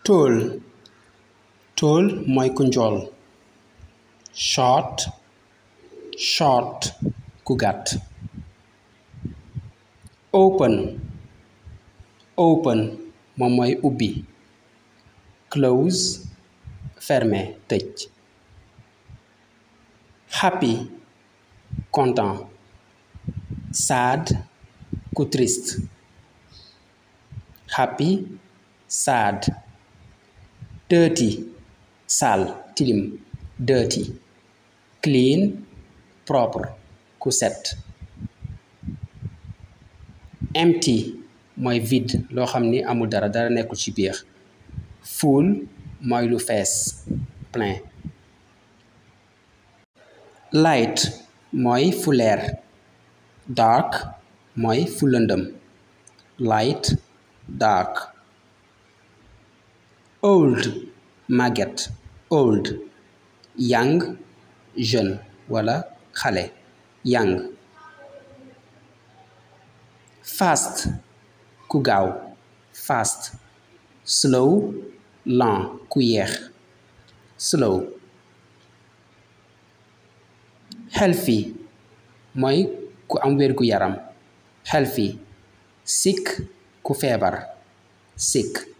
tall tall mooy ku njool. short short ku gàtt. open open moom mooy ubbi. close fermé tëj. happy content. sad ku triste. happy sad. dirty sale tilim. dirty. clean propre ku set. empty mooy vide loo xam ni amul dara nekkul ci biir. full mooy lu fees plein. light mooy fu leer. dark mooy fu lëndëm. light dark. old màgget. old. young jeune wala xale. young. fast ku gaaw. fast. slow lent ku yeex. slow. healthy mooy ku am wérgu yaram. healthy. sick ku feebar. sick.